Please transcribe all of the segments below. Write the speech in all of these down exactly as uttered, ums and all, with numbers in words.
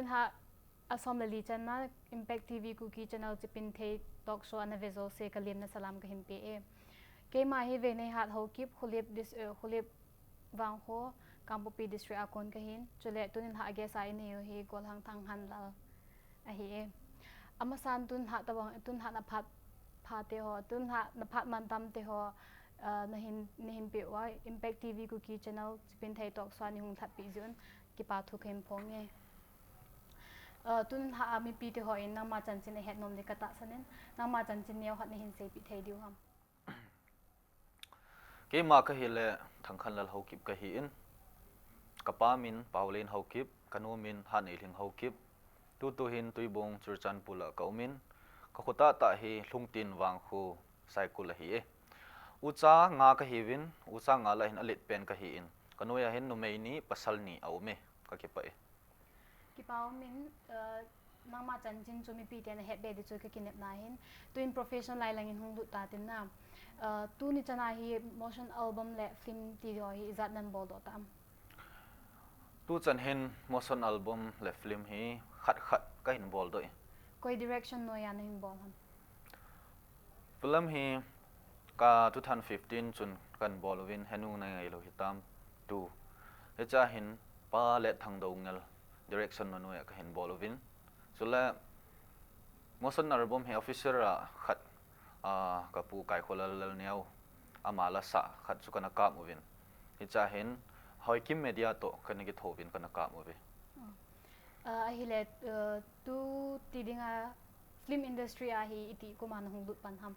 Tun ha asom le li channa Impact T V Kuki Channel Chipinthei Talk Show ana ve jouse kalemna salam kahin pe e. Keima hi Veineihat Haokip, Khulip dis-, eh, Khulip Vangkho, Kangpokpi District a kon kahin. Chule tunin ha guest a inei u hi Golhang Thanghanlal ahi e. Amasan tun ha tabang, tun ha naphat phate ho, tun ha naphat mantam te ho, ah, nahin, nahin pe uva, Impact T V Kuki Channel Chipinthei Talk Show a neihung lhatpi jeh un kipa thu kahin phong e. Ah, tun ha a mipi te hon nangma chanchin ahet nom ding katahsan in, nangma chanchin neokhat nahin seipi thei diu ham? Keima kahile Thangkhanlal Haokip kahi in, kapa min Paolen Haokip, kanu min Hatneilhing Haokip, tutu hin Tuibong Churachandpur a kaum in, kakho tahtah hi Lhungtin Vangkho Saikul ahi e. Ucha nga kahiuvin, ucha nga lah a hin alet pen kahi in, kanoiya hin numei ni pasal ni aum e, kakipah e. Kipa um in, uh, nangma chanchin chu mipi ten ahet be ding chu kakinepna ahin. Tuin profession lai langin hung lut tatin na. Uh, tuni chana hi motion album le film ti ho hi ijat nan boldoh tam? Tuchan hin motion album le film hi khat khat kahin boldoh e. Koi direction noiya nahin bol ham? Film hi ka two thousand fifteen chun kahin bol uvin, Henu Neingailou Hitam two. Hichea hin Pa Letthang Doungel direction noiya kahin bol uvin. Chule motion album hi official a khat, ah, kapu Kaikholal Lalneo ama la sah khat chu kana kap uvin. Hichea hin Hoikim Media toh kana kithouvin kana kap uve. Ah, ahile, uh, tu ti dinga film industry a hi iti kum a nahung lut pan ham?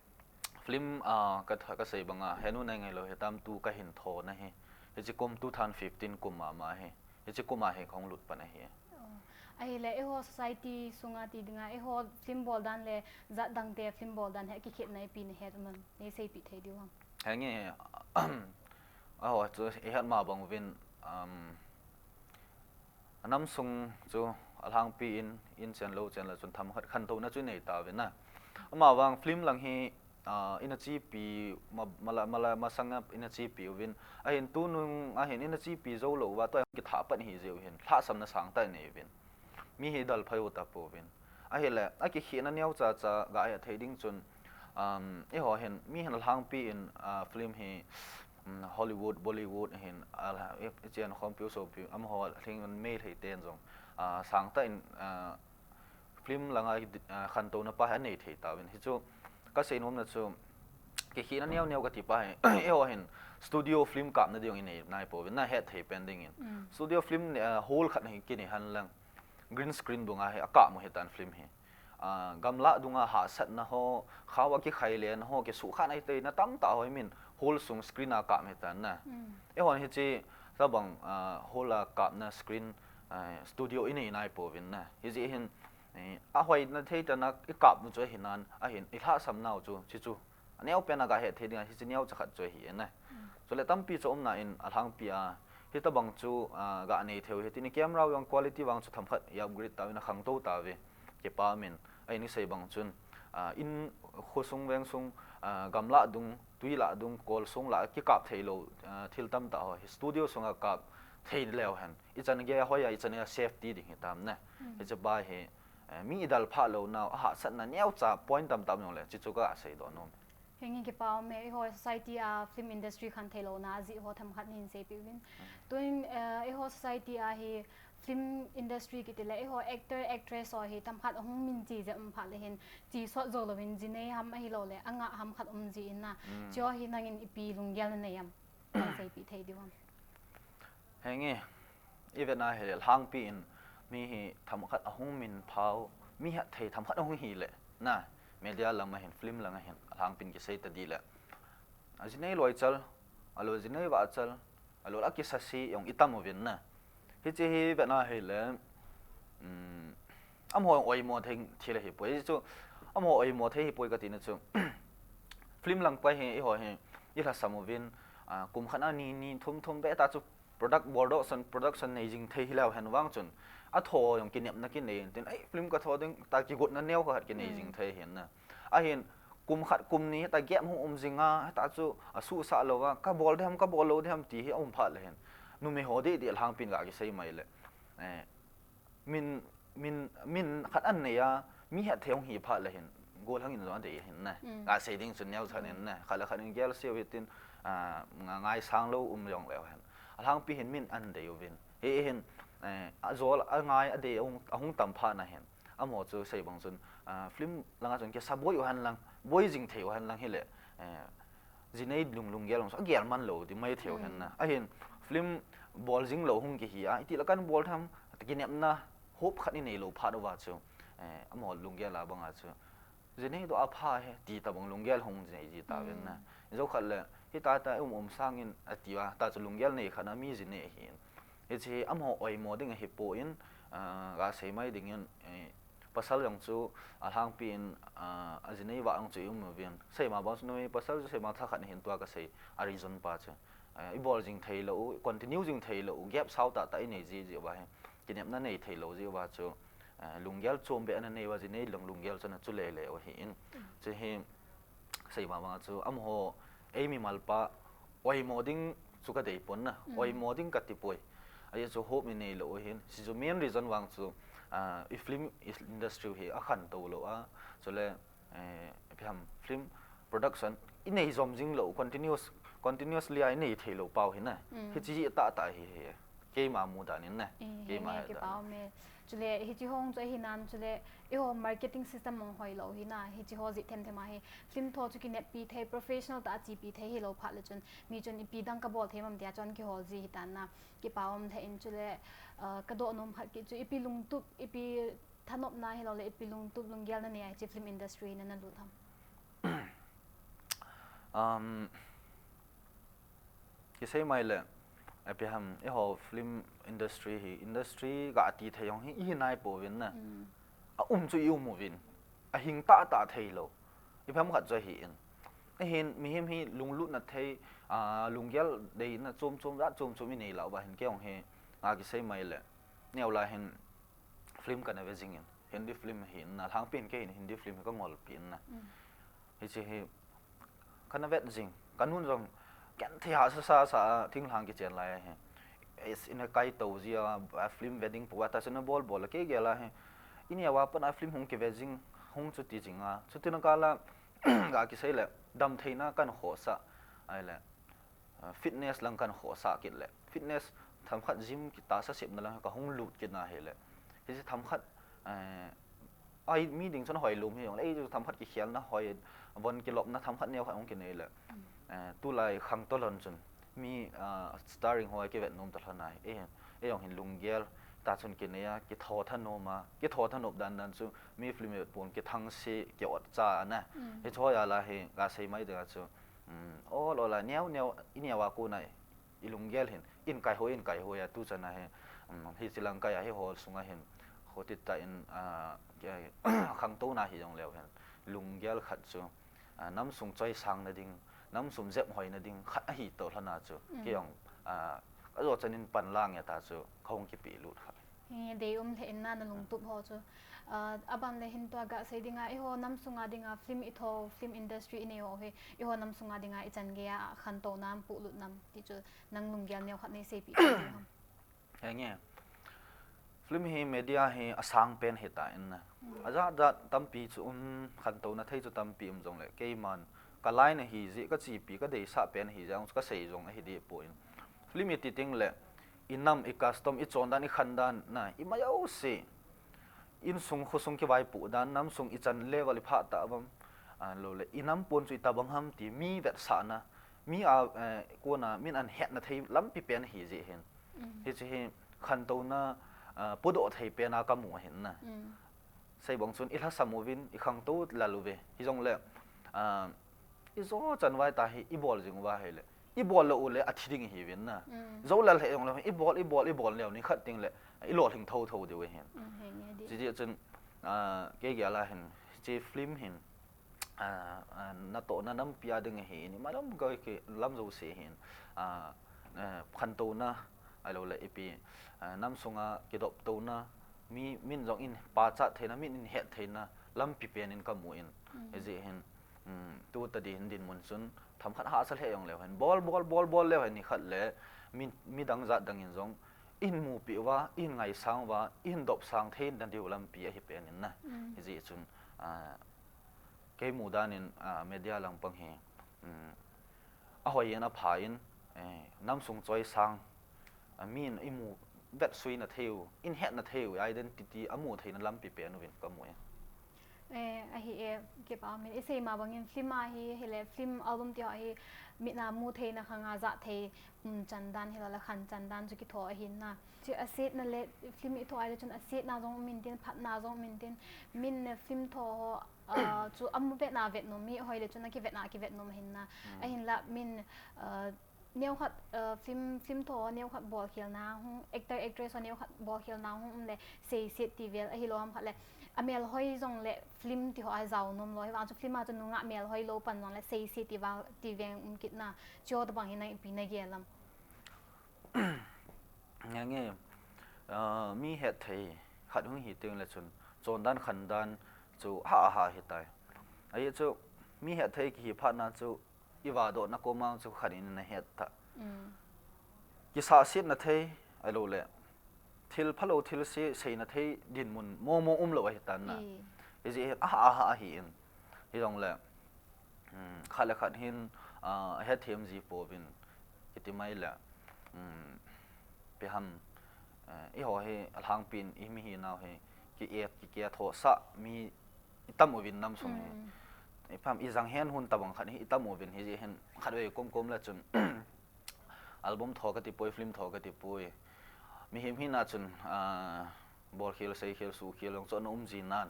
Film, ah, ka, kasei banga, Henu Neingailou Hitam two kahin thona hi, hiche kum two thousand fifteen kum mama hi, hiche kum a hi kahung lut pan ahi. Oh. Ahile, eiho society sunga ti dinga, eiho film bol dan le jat dang te film bol dan hi akikhetna ipi nahet um am, neiseipeh thei diu ham? Henge, aho chu ihet ma bang uvin, um, anam sung chu alhangpi in, in chen lou chen le chun themkhat khantouna chu inei tauvin na. Amavang film lang hi, ah, ina chepi, ma, mala, mala, masanga ina chepi uvin. Ahin tunung, ahin ina chepi jou lou uva, tua kitha pan ahi jeh u hin, lhahsamna sangtah inei uvin. Mi hi idalphah u tapouvin. Ahile, akikhehna neocha cha gahet thei ding chun, um, eiho hin, mi hin alhangpi in, ah, film hi, um, Hollywood, Bollywood hin, ah, i, ichen khompiu sopiu, amaho lhing in Meitei ten jong, ah, sangtah in, ah, film langa, ah, khantouna pa hi anei thei tauvin. Hichu kasei nomna chu, kikhehna neo neo kati pa hi, eiho hin studio film kapna ding inei naipouvin, nahet thei pen dingin. Mm. Studio film, ah, hall khat hi kinei henlang, green screen dunga hi akap u hitan film hi. Ah, gamlah dunga hahsatna ho, khao a kikhailen ho, kisuhkhahna hiteina tamtah ho hi min hall sung screen a kap hitan na. Mm. Eihon hiche tabang, ah, hall a kapna screen, ah, studio inei naipouvin na. Hijeh hin, eh, ahoina thei tah a ikap u chu ahinan, ahin, ilhahsam nau chu, hichu aneopen a gahet thei dinga hiche neocha khat chu ahi na. Mm. Chule tampi chu umna in alhangpi a, hitabang chu, ah, ganei thei u hitin, camera vang quality vang chu themkhat i upgrade tauvin akhangtou tauve. Kipa um in, ahin isei bang chun, ah, in khosung vengsung, ah, gamlah dung, tuilah dung, kolsung lah a kikap theilou, ah, thil tamtah ho hi studio sunga kap thei leu hen, ichan gei a hoi a, ichan gei a safety ding hitam na. Mm. Hiche pa hi, eh, mi idalphah lou nau, ahahsatna neocha point tamtah um jongle, hichu kaseidoh nom. Henge, kipa um e, eiho society a film industry khantheilouna ajeh ho themkhat nahin seipeh uvin. Mm. Tuin, eh, eiho society a hi film industry kiti le, eiho actor, actress ho hi themkhat ahung minche jeh um phat le hin, chesot jou louvin, jinei ham ahilouleh, angah ham khat um ji in na. Mm. Hiche ho hi nangin ipi lunggel nanei am, nahin seipeh thei diu ham? Henge, ivet na hile, lhangpi in mi hi themkhat ahung minphao, mi hetthei themkhat ahung hile, na, media lam ahin, film lang ahin, alhangpin kisei tadih le, ajinei loichal, alou jinei vahchal, alou akisase jong itam uvin na. Hiche hi vetna hile, um, amaho oimo thei thil ahipoi. Hichu, amaho oimo thei hipoi katina chu, film lang pa hi, eiho hi, ilhasam uvin, ah, kum khat a ni, ni thum, thum ve ta chu, product, production, production nei jing thei hileu hen vang chun, atho jong kinepna kinei in tin, ei, film katho ding, tia kigotna neo khat kinei jing thei hin na. Ahin, kum khat, kum ni, tia gap hung um jinga, tia chu, asuhsah louva, kabol ding ham, kabol lou ding ham ti hi aum phat le hin, numei ho deh deh lhangpin gakisei mai le. Eh, min min, min khat an nei a, mi hetthei hung hi phat le hin, gollhang in jong adei hin na. Mm. Ka sei ding chun neo chan in na. Khat le khat in gel seo hitin, ah, nga-, ngaisang lou um jong leu hen. Alhangpi hin min an dei uvin. Hi hin, eh, ajol, angai, adei, ahung, ahung tam phat na hin. Amaho chu sei bang chun, ah, film langa chun kisa boi u hen lang, boi jing thei u hen lang hile, eh, jinei lung, lunggel hung chu agel man lou ti mai thei u hen na. Mm. Ahin film bol jing lou hung kihi a, iti la kan bol tham, kinepna hope khat inei lou phat uva chu, eh, amaho lunggel a banga chu, jinei doh a pha he, ti tabang lunggel hung jinei ji tauvin na. Mm. Jou khat le, hita ta um um sangin ati uva, ta chu lunggel nei khat na mi jinei ahin. Hiche hi amaho oimo ding ahipon, ah, ka sei mai dingin, eh, pasal jong chu alhangpi in, ah, ajinei vah jong chu i um uvin. Sei ma bang chu numei pasal chu sei ma thakhat ahin tua ka sei a reason pa chu. Ah, i bol jing thei lou u, continue jing thei lou u, gap sao tah tah i nei ji, ji uva hi. Kinepna nei thei lou ji uva chu, ah, lunggel chom beh ana nei uva jinei lung, lunggel chu ana chu lele u ahin. Mm. Chu hi sei ma bang chu amaho ei mimal pa oimo ding chu ka dei pon na, mm, oimo ding ka ti poi. Ajeh chu hope i nei lou u hin, hichu main reason vang chu, ah, i film industry hi akhantou lou a, chule, eh, ipi ham film production i nei jom jing lou, continuous, continuously a i nei thei lou pau hi na. Mm. Hiche hi tah tah hi, hi. Keima mudan in na. Eh, keima henge, he kipa dan. Ume. Chule, hiche ho chu ahi nan, chule, eiho marketing system mong hoi lou hi na, hiche ho jih them them a hi. Film tho chu kineppi thei, professional tah a chepi thei hilou phat le chun, mi chun ipi dang ka bol thei mam tia chun kihol ji hi tan na, kipa um lheh in chule, ah, ka doh nom khat kit chu ipi lungtup, ipi thanopna hilou le, ipi lungtup lunggel na nei a hiche film industry na na lut ham. Um, Kisei mai le, ipi ham, eiho film industry hi, industry ka ti thei jong hi, i hi nai pouvin na. Mm. A um chu i um uvin. A hing tah tah thei lou. Ipi ham khat chu ahi in. Ahin, mihem hi lunglutna thei, ah, lunggel deina chom chom, jat chom chom i nei lah uva hin kei jong hi, nga kisei mai le. Neo lai hin film ka na ve jing in. Hindi film hi in na, alhangpi in kei hin Hindi film hi ka ngolpi in na. Mm. Hiche hi, ka na vet jing, ka nun jong, ken thei hahsa sa sa a, thinglhang kichen lai ahi. Is in a kai tou ji a, a film ve ding pou a, ta chu na bol bol a, kei gel a hi. I neo a pat a film hung kive jing, hung chu ti jing a. Chuti na kal a, ka kisei le, damtheina kan khohsah, ahile, ah, fitness lang kan khohsah kit le. Fitness themkhat gym kitahsa sepna lang ka hung lut kit na hile. Hiche themkhat, eh, Ai, mi ding chun hoilum hi jong le, ei chu themkhat kikhelna hoi, von kilopna themkhat neo khat hung kinei le. Mm. Eh, tulai khangtou lhon chun, mi, ah, starring ho kivet nom ta lhon ahi. Ei, ei jong hin lunggel, ta chun kinei a, kitho tha nom a, kitho tha nop dan dan chu, mi film vet pon kithangse, ki-ot cha ana. Mm. Hiche ho jal a hi, ka sei mai ding a chu, um, ol ol a, neo neo, i neo a kon a, i lunggel hin, in kai hoi, in kai hoi a, tu chan a hi, um, hiche lang kai a hi hol sung a hin, hoti ta in, ah, ke-, khangtou na hi jong leu hin, lunggel khat chu, ah, nam sung choi sang na ding, nam sung jep hoi na ding, khat ahi tou lhon a chu, mm, kei jong, ah, ka jo chan in pan lang e ta chu, ka hung kipe lut kha. Hi, dei um lheh in na na lungtup ho chu. Ah, aban le hin tua ga sei ding a, eiho nam sung a ding a film i tho, film industry i nei ho hi, eiho nam sung a ding a i chan gei a khantou nam, puhlut nam, ti chu nang lunggel neo khat nei seipeh thei ding ham. Henge. Film hi media hi asang pen hi ta in na. Mm. Ajat jat tampi chu um, khantou na thei chu tampi um jong le, keiman, ka line ahi jeh, ka chepi, ka deisah pen ahi jeh, ka sei jong ahi deh poi. Film i ti teng le, i nam, i custom, i chondan, i khandan, na, i mai jouse. Insung, khosung kivaipoh dan, nam sung i chan level i phah tah bang, ah, lou le, i nam pon chu i tabang ham ti, mi vetsahna, mi a, eh, kona, min an hetna thei lampi pen ahi jeh hin. Mm. Hiche hi, khantouna, ah, podoh thei pen a ka mu ahin na. Mm. Sei bang chun i lhasam uvin, i khangtou lal uve. Hi jong le, ah, i jo chan vai ta hi, i bol jing uva hile. I bol lou u le, a thi ding ihi uvin na. Mm. Jou lal he jong le, i bol, i bol, i bol leu ni khat ding le, i lolhing thotho diu ahin. Mm, he nge di. Chuti chun, ah, kei gel a hin, hiche film hin, ah, ah, natohna nampi a ding ahi in, i mai lam ka ki lam jouse hin, ah, eh, khantouna, ahilou le ipi, ah, nam sunga kidoptouna, mi, min jong in pachat theina, min in het theina, lampi pen in ka mu in. Mm. Hijeh hin, um, tu tadi hin dinmun chun, themkhat hahsa lheh jong leu hen, bol, bol, bol, bol leu hen, nikhat le, mi, midang jat dang in jong, ihin mupi uva, ihin ngaisang uva, ihin dopsang theina diu lampi ahi pen in na. Hijeh chun, ah, kei mudan in, ah, media langpang hi, um, ahoi in apha in, eh, namsung choisang, ah, min imu vetsuina theiu, ihin hetna theiu, identity amu theina lampi pen uvin kamu e. Eh, ahi e, kipa min isei ma bangin film a hi, hile film album ti ho hi, mit na mu theina khang a ja thei, um, chandan hilou le khan chandan chu kitho ahin na. Chu asetna le film itho a le chun asetna jong um intin, phatna jong um intin, min le film tho ho, ah, chu amu vetna vet nom, mi hoi le chun akivetna kivet nom ahin na. Ahinla min, ah, neokhat, ah, film, film tho neokhat bolkhelna hung, actor actress ho neokhat bolkhelna hung um le seiset ti vel ahilou ham khat le amel hoi jong le film ti ho a jao nom lou, hivang chu film a chu nungah mel hoi lou pan jong le seiset ti val, ti veng um kit na, chu tabang hi na ipi na gel am? Nge nge, ah, mi hetthei khat hung hi teng le chun, chondan khandan chu ha ha hitai. Ahi chu, mi hetthei kihi phat na chu, iva dohna komang chu khat in na het ta. Kisahsetna thei, ahilou le, thil phalou thil se, seina thei dinmun momo um lou ahi tan na. Hijeh hin, aha, aha, ahi in. Hijong le, um, khat le khat hin, ah, ahethem ji pouvin, kiti mai le, um, ipi ham, eh, eiho hi alhangpin, i mi hinau hi, ki et, ki, ki thohsah mi itam uvin namsung hi. Ipi ham, ijang hen hun tabang khat hi itam uvin hijeh hin khatvei komkom le chun album tho kati poi, film tho kati poi. Mihem hina chun, ah, bolkhel, seikhel, suhkhel jong chu ana um ji nan.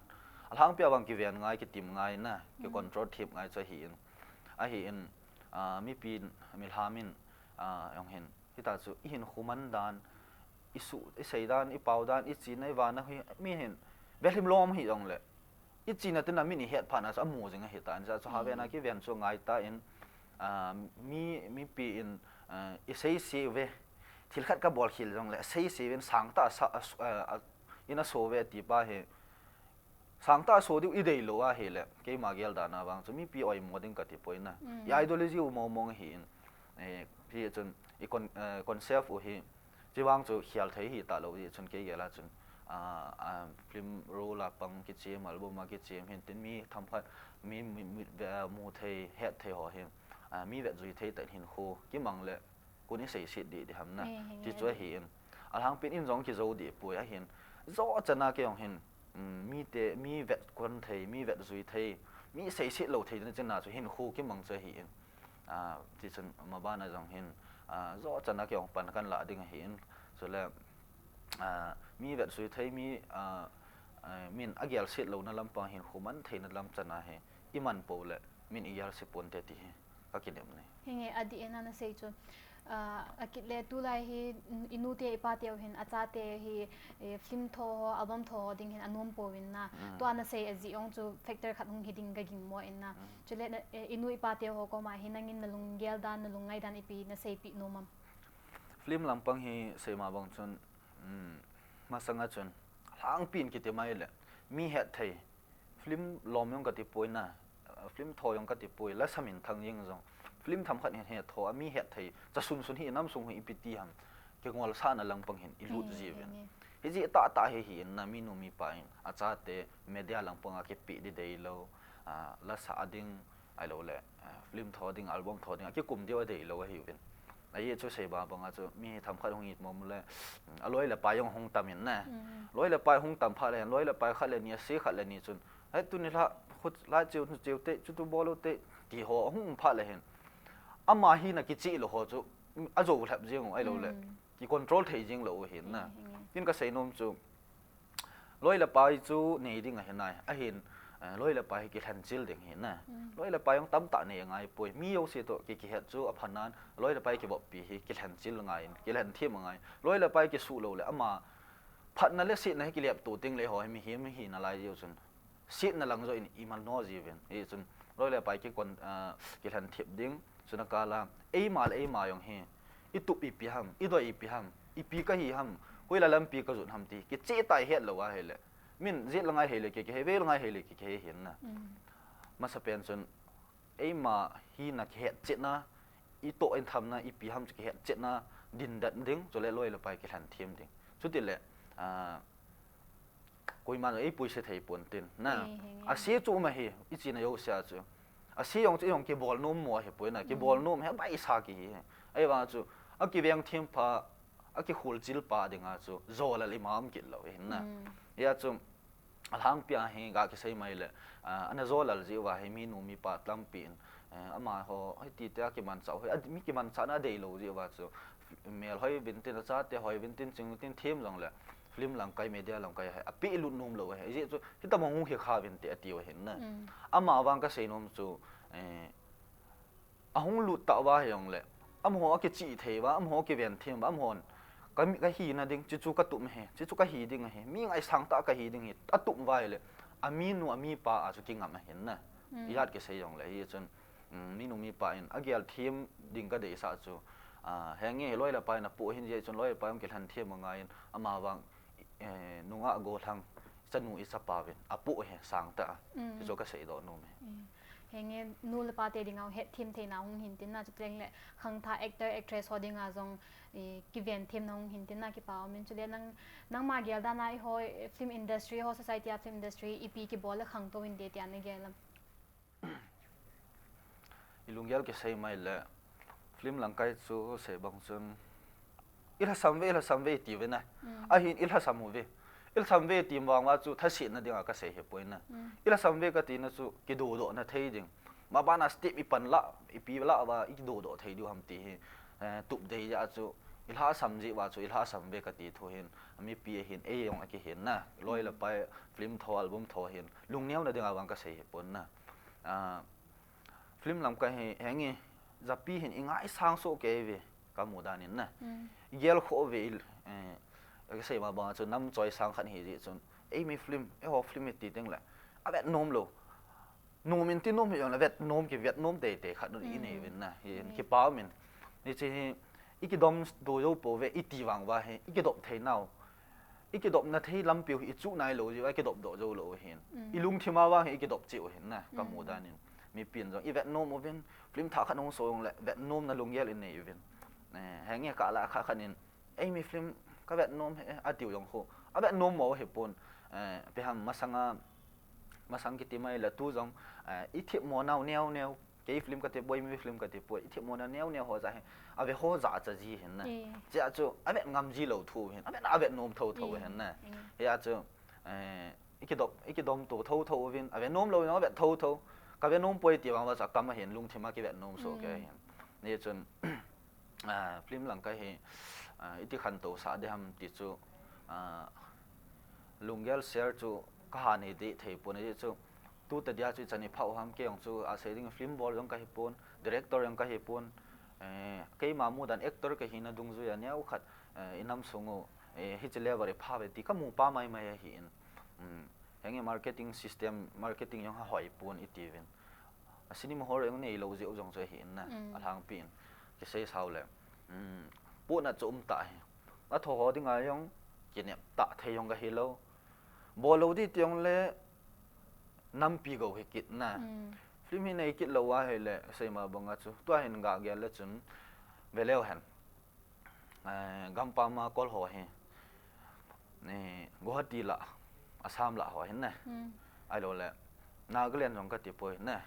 Alhangpi a vang kiven ngai, kitim ngai na, ki control thip ngai chu ahi in. Ahi in, ah, mipi, milham in, ah, jong hin. Hita chu ihinkho man dan, isu, isei dan, ipao dan, ichena, ivana hi, mi hin, velhim lom hijong le. Ichena tina min ihet phat na chu amu jing ahi tan, hijeh chu ha ven a kiven chu ngai tan, ah, mi, mipi in, ah, isei se uve, thil khat kabol khel jong le, sei se uvin sangtah sa, ah, ah, in aso uve ti pa hi, sangtah so diu idei lou ahile, keima gel dan a vang chu mipi oimo ding kati poi na. I ideology u mong mong ahi in, eh, hijeh chun i con-, eh, concept u hi, chuvang chu khel thei hita lou jeh chun kei gel a chun, ah, ah, film role a pang kichem, album a kichem hin tin mi themkhat, mi, mi, mi, ve-, mu thei, het thei ho hin, ah, mi vetjui thei tah in hinkho kimang le, kon iseiset ding ding ham na. Ti chu ahi in. Alhangpin in jong kijou ding poi ahin. Jou chana kei jong hin, um, mite, mi vet kon thei, mi vetjui thei, mi seiset lou thei na chena chu hinkho kimang chu ahi in. Ah, ti chun maban a jong hin, ah, jou chana kei jong pan kan la ding ahi in. Chule, ah, mi vetjui thei, mi, ah, ah, min agelset louna lampang hinkho man theina lam chana hi iman pou le min igelse ponte ti hi kakinem e. Hinge, adih e, nana sei chu. Ah, akit le tulai hi, mm, inute ipate u hin, achate hi, eh, film tho ho, album tho ho ding hin anom pouvin na. Tua nasei ajeh jong chu factor khat hung hi ding kagingmo in na. Chule na, eh, inu ipate ho koma hi nangin nalunggel dan, nalungngai dan ipi naseipeh nom am? Film lampang hi seima bang chun, um, masanga chun, alhangpin kiti mai le, mi het thei, film lom jong kati poi na, ah, film tho jong kati poi, lasa minthang jeng jong. Film themkhat hin hetho a mi het thei, chasun sun hi namsung hi ipi ti ham, kingolsahna lampang hin ilut jiuvin. Hijeh tah tah hi hi in na minu mipa in, achate media lampang a kipeh ding deilou, ah, lasa ding, ahilou le, ah, film tho ding, album tho ding, akikum diu adeilou ahiuvin. Ajeh chu seima banga chu mi themkhat hung hi mong le, aloi le pai jong hung tam in na. Loi le pai hung tam phat le hin, loi le pai khat le ni, ase khat le ni chun, hei tuni la, khut la cheu, cheu te, chutu bol u te, ti ho hung um phat le hin, ama hina kicheh lou ho chu, ajou lhep jeng u ahilou le, ki control thei jeng lou u hin na. Tin kasei nom chu, loi le pai chu nei ding ahi nai, ahin, eh, loi le pai hi kilhenchil ding hi na. Loi le pai jong tamtah nei angai poi. Mi jouse toh ki, kihet chu apha nan, loi le pai kivoppi hi kilhenchil angai, kilhenthem angai. Loi le pai kisuh lou le ama phatna le setna hi kilepto teng le ho hi mihem hi nalai jeh chun, setna lang joh in iman nom jiuvin. Hijeh chun loi le pai ki kon, ah, kilhenthip ding, chuna kal a eima le eima jong hi, itup ipi ham, idoi ipi ham, ipi kahi ham, hoilai lampi kajot ham ti kicheh tah ihet lou ahile, min jet la ngai hei le ki, kihei ve la ngai hei le ki, kihei hin na. Masapen chun eima hina kihetchetna, itoh in thamna ipi ham chu kihetchetna dindet ding, chule loi le pai kilhen them ding. Chutile, ah, koiman eipuise thei pon tin, na. Ase chu um ahi, ichina jousea chu. Ase jong chu, jong kibol nom mo ahi poi na, kibol nom hi baisa kihi. Ahivang chu, akiveng them pa, akikhul chil pa dinga chu, jolal ima um kit lou ahin na. Hia chu, alhangpia hi ga kisei mai le, ah, ana jolal jeh uva hi minu mipa tampi in, eh, amaho, hiti tia kimanchah ho, mi kimanchahna adeilou jeh uva chu, melhoi uvin tin, achate hoi uvin tin, ching uvin tin, them jongle, film lamkai, media lamkai hi apehlut nom lou ahi. Ajeh chu, hitabang hung hi kha uvin te atiu ahin na. Amavang kasei nom chu, eh, ahung lut tah uva hijongle, amaho akichih thei uva, amaho akiven them uva, amahon, ka, kahina ding, chuchu katup ahi, chuchu kahi ding ahi, mi ngaisang tah kahi ding ahi, atup uva ahile, aminu, amipa a chu kingam ahin na. Ijat kisei jongle, hichun, minu mipa in agel them ding kadeisah chu, ah, henge hi loi le pai in apoh ahin, hijeh chun loi le pai hung kilhen them angaiyin, amavang, eh, nungah gollhang, ichanu ichapa uvin apoh ahi sangtah a. Hichu kaseidoh nom e. Henge nu le pate dinga hetthem theina hung hin tin na, chuteng le khangthah actor actress ho dinga jong, eh, kiven themna hung hin tin na, kipa umin. Chule nang, nangma gel dan a eiho, eh, film industry ho, society a film industry ipi kibol le khangtou inte tia nagel am? Ilunggel kisei mai le, film lamkai chu sei bang chun, ilhasam uve, ilhasam uve iti uve na. Ahin ilhasam uve. Ilhasam uve iti vang uva chu thasetna dinga kasei ahipoi na. Ilhasam uve katina chu kidodohna thei ding, mabana step ipan lah, ipi lah uva ikidodoh thei diu ham ti hi, eh, tup dei jeh a chu, ilhasam jeh uva chu ilhasam uve kati thu hin, mipi ahin, eijong akihin na, loi le pai, film tho, album tho hin, lungneona dinga vang kasei ahipon na. Ah, film lamkai hi, henge, japi hin ingaisang soh kei uve, kamu dan in na. Igelkhoh uve, eh, kasei ma banga chu nam choisang khat hijeh chun, eimi film, eiho film iti tengle, avet nom lou. Nom in ti nom hijongle, vet nom, kivet nom teitei khat inei uvin na, hi kipa umin. Hiche hi, ikidom to jou pouve, iti vang uva hi, ikidop thei nau. Ikidopna thei lampiu hi ichuh nailou jeh uva, ikidopdoh joulou ahin. Ilungthim a vang hi ikidop cheh u ahin na, kamu dan in. Mipin jong ivet nom uvin, film thah khat hung soh jongle, vet nomna lunggel inei uvin. Eh, henge kah lah khat khat in, eimi film kavet nom e, atiu jong khu, avet nom mo ahipon, eh, ipi ham masanga, masang kiti mai le tu jong, eh, ithemmo nau neo neo, kei film kati poi, mi film kati poi, ithemmo nau neo neo ho jeh hi, ave ho jahcha ji ahin na. Chea chu avet ngam ji lou thu ahin, avet, avet nom thotho ahin na. Hia chu, eh, ikidop, ikidom to thotho uvin, ave nom lou jong avet thotho. Kave nom poi ti vang uva chu akam ahin, lungthim a kivet nom soh kei ahin. Hichun, ah, film lamkai hi, ah, iti khantousah ding ham ti chu, ah, lunggel share chu kaha nei deh thei pon, ajeh chu, tu tadia chu ichan iphah u ham, kei jong chu asei ding film bol jong kahipon, director jong kahipon, eh, keima mudan actor kahina dungjuia neokhat, eh, inam sung u, eh, hiche level iphah uve ti kamu pa maimai ahin. Henge marketing system, marketing jong ahoi pon itiuvin. A cinema hall jong neilou jeh u jong chu ahin na, alhangpi in. Kisei sao le, pohnat chu um tah hi. Athoho dinga jong kineptah thei jong kahilou. Bol lou ding ti jongle nampi gou hikit na. Film hi nei kit lou ahile, seima banga chu, tua hin gagel le chun, veleu hen. Eh, gampam a kol ho hi, eh, Guwahati lah, Assam lah ho hin ne. Ahilou le, Nagaland jong kati poi ne.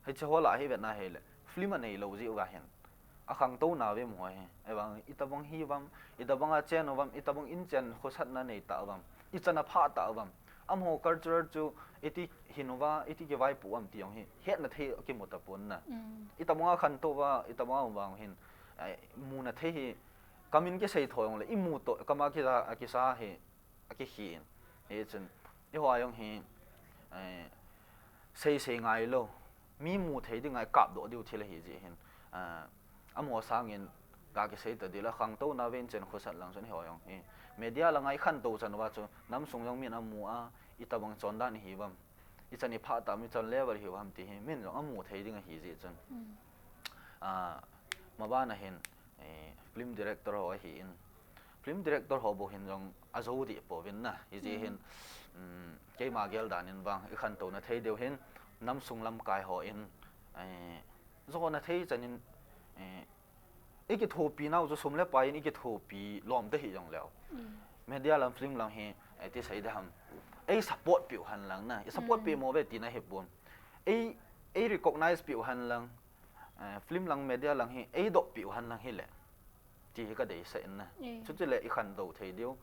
Hiche ho lah hi vetna hile, film anei lou jeh uva hin, akhangtou nauve amaho hi. Ahivang, itobang hi uvam, itobang a chen uvam, itobang inchen khosatna nei tauvam, ichan aphah tauvam, amaho culture chu iti hin uva, iti kivaipoh uvam ti jong hi hetna thei kimu tapon na. Itobang a khantou uva, itobang a um vang hin, muna thei hi, kamin kisei tho jongle, imu toh, kama kisa, akisa hi, akikhi in. Hichun, eiho a jong hi, eh, sei sei ngailou, mi mu thei dinga ikapdoh diu thil ahi jeh hin, eh, amaho sangin, ga kisei tadih le, khangtou nauve inchen khosat lang chun eiho jong hi, media langa ikhantou chan uva chu, namsung jong min amu a, itobang chondan ihiuvam, ichan iphah tam, ichan level ihiuvam ti hi, min jong amu thei ding ahi jeh chun. Ah, mabana hin, eh, film director ho ahin, film director ho bou hin jong ajou deh pouvin na, hijeh hin, keima gel dan in vang, ikhantouna thei diu hin, namsung lamkai hon, eh, jona thei chan in, eh, ikithopi nau chu sum le pai in ikithopi lom te hi jong leu. Media lam, film lam hi, eh, ti sei de ham. Ei support piu hen lang na. I support pi mo ve tina hi pon. Ei, ei recognize piu hen lang. Eh, film lang, media lang hi, ei dop piu hen lang hi le. Ti hi ka deisah in na. Chuti le i khantou thei diu.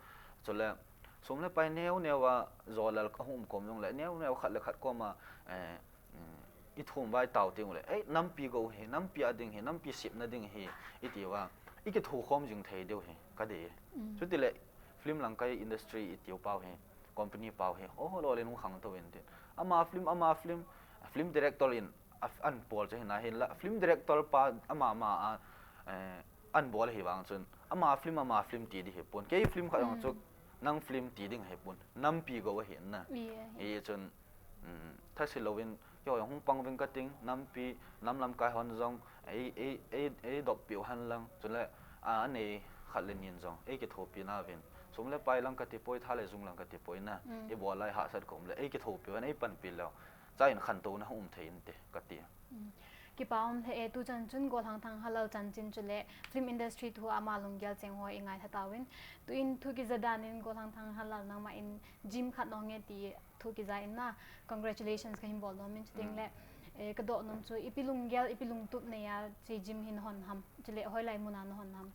Chule, sum le pai neo neo a, jolal ka hum kom jong le, neo neo khat le khat kom a, eh, i thum vai tau ting le, ei, nampi go hi, nampi a ding hi, nampi sipna ding hi, i tiu a, i kithu khom jing thei diu hi, ka dei. Chuti le, film lang kai industry i tiu pau hi, company pau hi, oh, lo le nung khang to in ti. Ama film, ama film, film director in, a, an pol che hi na hin la, film director pa ama ma a, eh, an bol hi vang chun, ama film, ama film ti di hi pon. Kei film kha jong chu, nang film ti ding hi pon. Nampi go hi na. I chun, um, thasi loin, kei hung pang ving ka ting, nampi, nam lamkai hon jong, ei, ei, ei, ei dop piu hen lang, chule, a, anei khat le nin jong, ei kithopi na vin. Sum le pai lang ka ti poi, tha le jung lang ka ti poi na, i bol lai hahsat kom le, ei kithopi hen, ei panpi leu. Cha in khantou na um thei in te, ka ti. Kipa um the e, tu chan chun Golhang Thanghalal chanchin chule film industry thu ama lunggel cheng ho i ngai tha tauvin. Tu in thu kija dan in Golhang Thanghalal nangma in gym khat nong e ti thu kija in na, congratulations ka hin bol nom in chuting le, eh, ka doh nom chu ipi lunggel, ipi lungtup nei a chi gym hin hon ham, chule hoilai mun a na hon ham.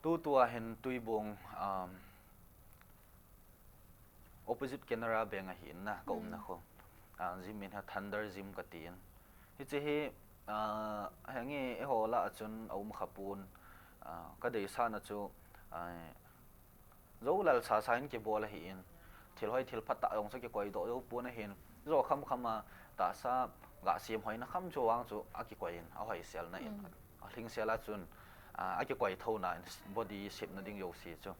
Tu tu a hin Tuibong, um, opposite Canara Bank a hi in na, ka umna kho. Ah, gym in ha Thunder Gym ka ti in. Hiche hi, ah, hengi e ho la a chun a um kha pon, ah, ka deisah na chu, ah, Zo lal sa sa in kibol ahi in. Thil hoi thil phat tah jong chu kikoi doh jou pon ahin. Zo kham kham a tahsa ga sem hoina kham chu vang chu a kikoi in, a hoisel na in. A hlingsel a chun, a, a kikoi tho na in body shape na ding jouse chu.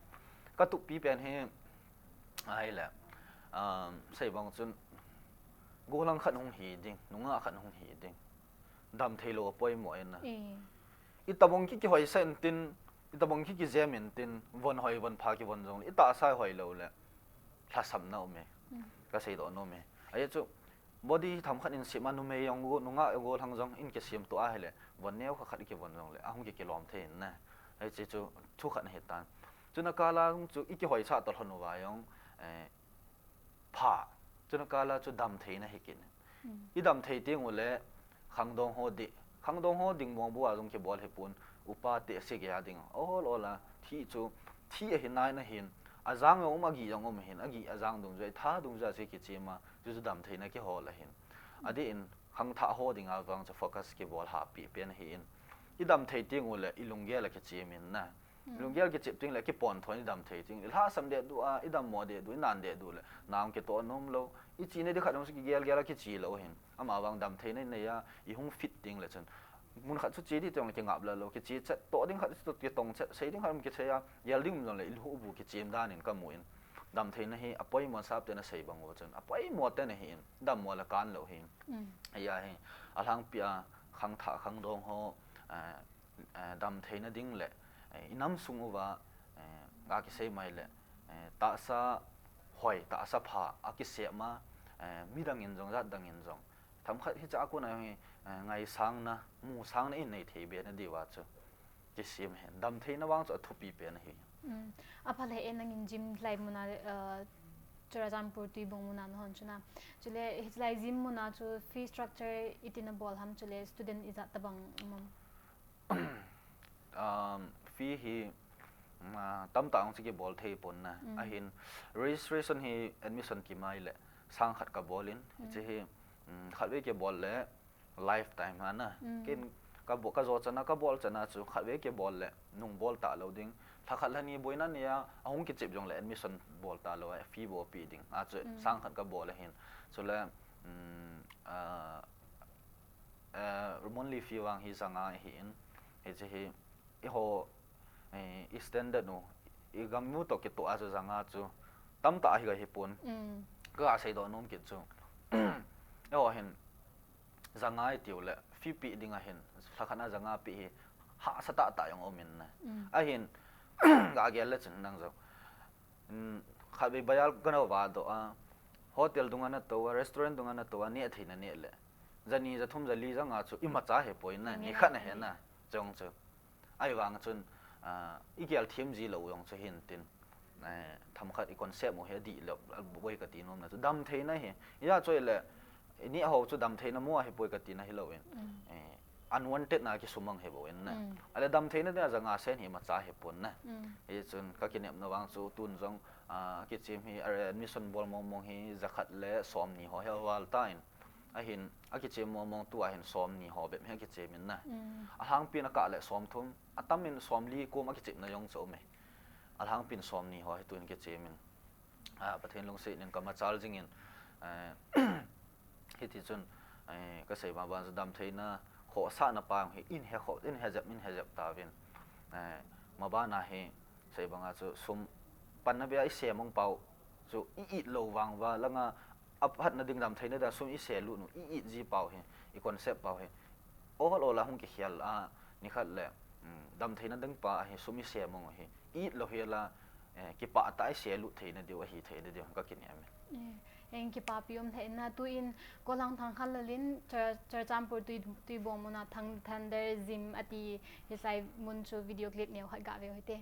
Ka tupi pen hi, ahile, um, sei bang chun golang khat hung hi ding, nungah khat hung hi ding. Dam thei lou a poimo in na. I tabang ki kihoisah in tin, i tabang ki kijem in tin, von hoi von pha kivon jong le, i tahsa hoi lou le, lhasam na um e. Ka sei doh nom e. Ahi chu, body themkhat in sem a numei jong go, nungah go lhang jong in kisem to ahile, von neo kha khat i kivon jong le, ahung ki kilom thei in na. Ahi chu, chu, thu khat na hi tan. Chu na kala jong chu, i kihoisah to lhon uva jong, eh, pha. Chu na kala chu dam theina hi kin. I dam thei teng u le khangdong ho di. Khangdong ho ding mong bu a jong kibol hi pon upa te se ge a ding. Ol ol a thi chu thi ahi nai na hin. A jang jong um a gi jong um hin. A gi a jang dung joi tha dung joi se kichim a chu chu dam theina kihol ahin. A di in khangthah ho ding a vang chu focus kibol ha pi pen ahi in. I dam thei teng u le i lunggel a kichim in na. Lunggel kichep ting le kipon thon i dam thei ting. I lhasam deh duh a, i dammo deh duh, i nan deh duh le. Nang kitoh nom lou. I chihna di khat jong chu kigel gel a kichi lou hin. Ama vang dam theina nei a, i hung fit ting le chun. Mun khat chu chi di tong le kingap la lou. Kichi chet, toh ding khat chu kitong chet, sei ding khat um kisei a, gel ding um jong le, i lhubu kichem dan in ka mu in. Dam theina hi, a poimo sap te na sei bang u chun. A poimo te na hi in, dammo le kan lou hi. Ahi a hi, a lhangpi a, khangthah, khangdong ho, eh, eh, dam theina ding le, eh, i nam sung uva, eh, ga kisei mai le, eh, tahsa hoi, tahsa pha, a kisem a, eh, midang in jong, jat dang in jong. Themkhat hicha a kon a hi, eh, ngaisang na, musang na in nei thei be na diu a chu. Kisem hen, dam theina vang chu a thupi pen ahi. A pha le e nangin gym lai mun a, eh, Churachandpur Tuibong mun a na hon chu na. Chule, hilai gym mun a chu fee structure iti na bol ham chule student ijat tabang um am? Um, fee hi, um, ah, tamtah jong chu kibol thei pon na. Ahin registration hi admission kimai le sang khat ka bol in, hiche hi, um, khat vei kibol le lifetime ha na. Ken ka bo-, ka jo chan a, ka bol chan a chu khat vei kibol le nung bol ta lou ding. Lha khat lha ni boina nei a, ahung kichep jong le admission bol ta lou a, fee bo pi ding. A chu sang khat ka bol ahin. Chule, um, ah, eh, monthly fee vang hi janga ahi in. Hiche hi, eiho, eh, i standard u, i gam u toh kitoh a chu janga chu tamtah ahi ka hi pon. Ka sei doh nom kit chu. Eiho hin janga i tiu le, fee pe ding ahin, lha khat na janga pe hi, hahsa tah tah jong um in na. Ahin, ga gel le chun nang jong. Um, khatvei bazar ka na va doh a, hotel dung a na tou a, restaurant dung a na tou a, neh thei na neh le. Jani, jathum, jali, janga chu imacha he poi na, ni khat na he na. Chong chu. Ahivang chun, ah, i gel them ji lou jong chu hin tin. Eh, themkhat i concept u hi adih lou, aboi kati nom na chu. Damtheina hi, ijeh chu le, i neh ho chu damtheina mo ahi poi kati na hilou in. Mm. Eh, unwanted na kisumang hi bou in na. Mm. Ale damtheina dia janga sen hi imacha hi pon na. Mm. Hichun ka kinepna vang chu tun jong, ah, kichem hi, ah, admission bol mong mong hi jakhat le somni ho hi aval tan. Ahin, akichem mong mong tua hin somni ho bep hi akichem in na. Mm. Alhangpin akah le somthum, atam in somli kom akichepna jong chu um e. Alhangpin somni ho hi tun kichem in. Ah, Pathen lungset in ka machal jing in, eh, hiti chun, eh, ka sei bang bang chu damtheina khohsahna pa hi in he khoh, in he jep, in he jep tauvin. Eh, maban a hi sei banga chu sum panna bia i sem mong pau chu i it lou vang va langa aphatna ding damtheina dia sum i se lut u, i it ji pau hi, i concept pau hi. Ol ol a hung kikhel a, nikhat le, mm, damtheina ding pa hi sum i se mong u hi. It lou hi la, eh, kipah tah a i se lut theina diu, ahi theina diu, ka kinem e. Eh, eng kipapi um theina tu in Kolhang Thangkhanlal in Chur-, Churachandpur Tui, Tuibong mun a Thang-, Thunder Gym ati hi sai mun chu video clip neo khat ga veu hite.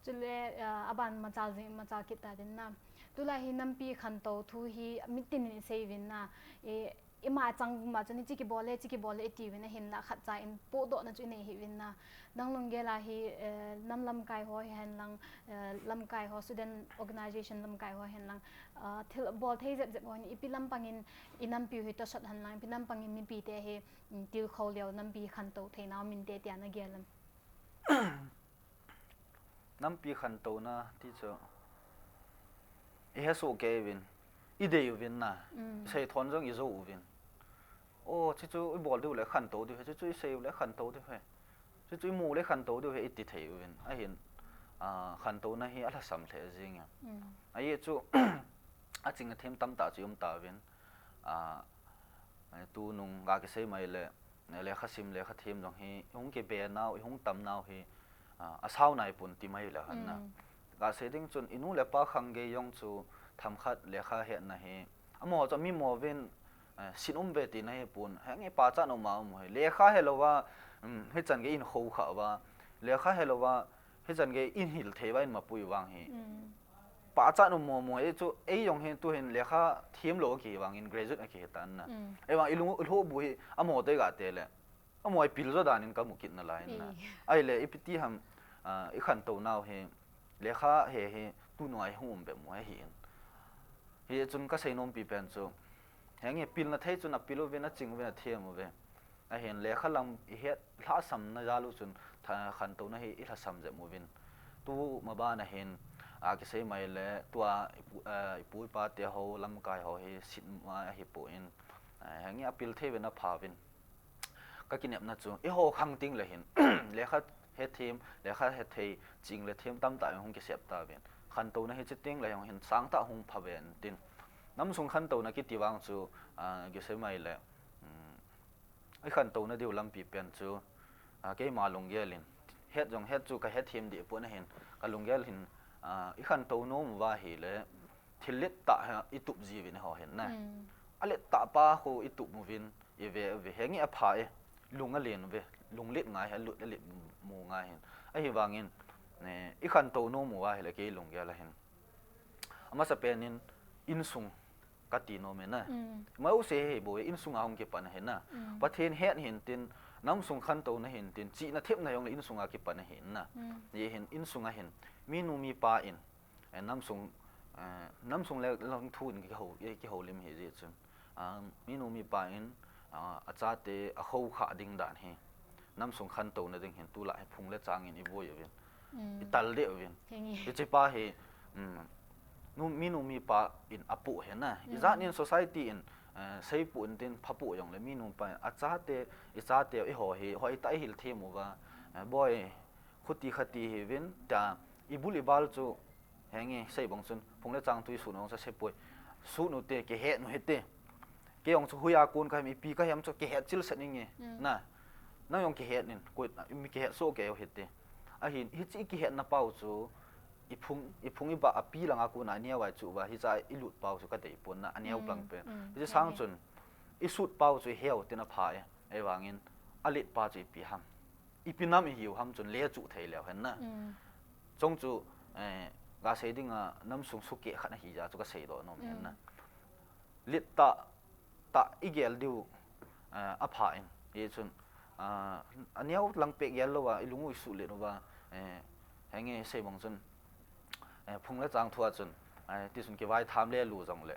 Chule, ah, aban machal jing, machal kit ta din na. Tulai hi nampi khantou thu hi mitin in i sei uvin na. I, ima chang ma chun hiche kibol e, hiche kibol e i ti uvin, ahinla khat cha in pohdohna chu i nei hih uvin na. Nang lunggel a hi, eh, nam lamkai ho hi hen lang, eh, lamkai ho, student organization lamkai ho hen lang, ah, thil bol thei jep jep ho hin ipi lampang in i nampi u hi tosot hen lang, ipi lampang in mipi te hi, mm, tilkhou leo nampi khantou thei nau min te tia na gel em? Nampi khantouna ti chu i hesoh kei uvin, i dei uvin na, mm, i seithon jong i jou uvin. O, chuchu i bol diu le khantou diu he, chuchu i sei u le khantou diu he, chuchu i mu le khantou diu he, i ti thei uvin. Ahin, a, khantouna hi a lhasam lheh jing e. Mm. Ahi chu, a ching a them tam tah chu i um ta uvin. A, tunung ga kisei mai le, lekha sim, lekha them jong hi, i hung kibe nau, i hung tam nau hi, a, a sau nai pon ti mai le han na. Mm. Ga sei ding chun, i nu le pa khang gei jong chu, themkhat lekha hetna hi, amaho chu mi mo vin, eh, sin um ve tina hi pon, henge pachat um a um hi. Lekha helou va, um, hichan gei in khou kha va, lekha helou va, hichan gei in hil thei va in mapui vang hi. Mm. Pachat um mo mo hi chu, ei jong hi tu hin lekha them lou a kihi vangin graduate a kihi tan na. Mm. Ei vang i lung, i lhoh bu hi, amaho te ga te le. Amaho i pil jo dan in ka mu kit na lai na. I. Ahile, ipi ti ham, ah, i khantou nau hi, lekha he hi, tunung a i hung um be mu ahi in. Hichun ka sei nompi pen chu, henge pilna thei chun a pil uvin, a ching uvin, a them uve. Ahin lekha lam i het lhasam na jal u chun tha-, khantouna hi i lhasam jep uvin. Tu ma ban a hin, a kisei mai le, tua i pu, a, i pu i pa te ho, lamkai ho hi sit ma ahi pon, a, henge a pil thei uvin a pha uvin. Ka kinepna chu, eiho khang ting le hin, lekha he them, lekha he thei, ching le them tam tah in hung kisep ta uvin. Khantouna hi chi ting le hung hin sang tah hung pha uvin tin. Nam sung khantouna kiti vang chu, a, kisei mai le, um, i khantouna diu lampi pen chu, a, keima lunggel in. Het jong het chu ka het them deh pon ahin, ka lunggel hin, a, i khantou nom uva ahile, thil let tah hi i tup ji uvin eiho hin na. Mm. A let tah pa khu i tup uvin, i ve uve, henge a pha e, lung a len uve, lunglet ngai hi, a lut a let mu ngai hin. Ahivangin, eh, i khantou nom uva ahile kei lunggel a hin. Amasa pen in, insung ka ti nom e na. Mm. Mai u se he bo e, insung a hung kipan ahi na. Mm. Pathen het hin tin, nam sung khantouna hin tin, chihna themna jong le insung a kipan ahi na. Mm. Hiche hin, insung a hin, mi nu mi pa in, eh, nam sung, eh, nam sung le lang thu in kihou, eh, kihoulim ahi jeh chun. Ah, mi nu mi pa in, ah, a chate a khou kha ding dan hi. Nam sung khantouna ding hin tulai hi phung le chang in i vui uvin. Mm. I tal deh uvin. Henge. Hiche pa hi, mm, nu, mi nu mi pa in a poh ahi na. Mm. Ijat in society in, eh, sei poh in tin pha poh jong le mi nu pa in a chate, i chate, eiho hi, hoi tah i hil them uva. Eh, boi, khuti khati hi uvin, tia, i bul i bal chu, henge, sei bang chun, phung le chang tui sun ong sa se poi. Sun u te, kihet u hite. Kei jong chu huiya kon ka hem, ipi ka hem chu kihet chil set inge. Mm. Na. Nang jong kihet in, koi, mi kihet soh kei u hite. Ahin, hiche i kihetna pau chu, i phung, i phung i ba a pi langa kon a neo a i chu uva, hiche a i lut pau chu ka dei pon na, a neo Mm, lang pen. Mm, Hiche sang henge. Chun, i sut pau chu i heu tin a pha e. Ahivangin, a let pa chu ipi ham. Ipi nam i hiu ham chun le chu thei leu hen na. Mm. Chong chu, eh, ga sei ding a nam sung sukeh khat ahi jeh chu ka sei doh nom hen na. Mm. Let tah, tah i gel diu, eh, a pha in. Hichun, ah, a neo lang peh gel lou a, i lung u i suhlet uva, eh, henge sei bang chun, eh, phung le chang thu a chun, eh, tichun kivai tham le lu jong le.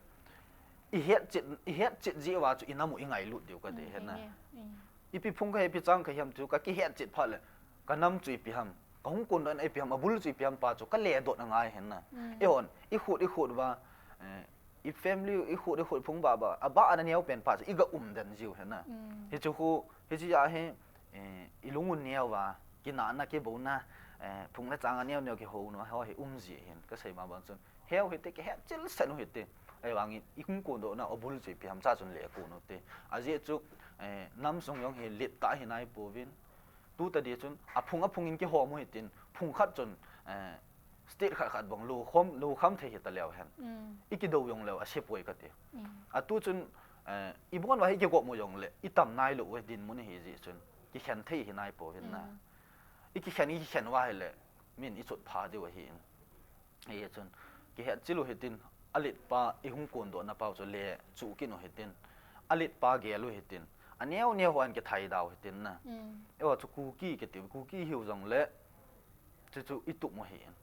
I het chet, i het chet jeh uva chu i nam u i ngailut diu ka ti Mm, hen na. Henge. Mm. Ipi phung ka hi, ipi chang ka hi ham chu ka kihet chet phat le, ka nam chu ipi ham, ka hung kondoh na ipi ham, a bul chu ipi ham pa chu ka le doh na ngai hen na. Mm. Eihon, i khut, i khut uva, eh, i family, i khut, i khut phung ba ba, a ba a na neo pen pa chu i ga um den jiu hen na. Mm. Hichu khu, hiche a hi, eh, i lung u neo uva, kinahna, kibouna, eh, phung le chang a neo neo kihou nu, ho hi um ji hin, ka sei ma bang chun. Heu hite, kihet chil set u hite. Ahivangin, i hung kondoh na, a bul chu ipi ham cha chun le kon u te. Ajeh chu, eh, nam sung jong hi let tah hi nai pouvin. Tu ta di chun, a phung a phung in kihom u hitin, phung khat chun, eh, state khat khat bang lou khom, lou kham thei hita leu hen. Mm. I kidou jong leu, a se poi ka ti. Mm. A tu chun, eh, i bon uva hi kigop mu jong le, i tam nai lou u dinmun hi jeh chun, kikhen thei hi nai pouvin na. Mm. I kikhen, i kikhen uva hile, min i chot pha diu ahi in. Hichun, kihet chil u hitin, a let pa i hung kondoh na pau chu le chu kin u hitin, a let pa gel u hitin, a neo neo hon kithai dau hitin na. Mm. Eiho chu Kuki kiti, Kuki hiu jong le, chu chu i tup u hi in.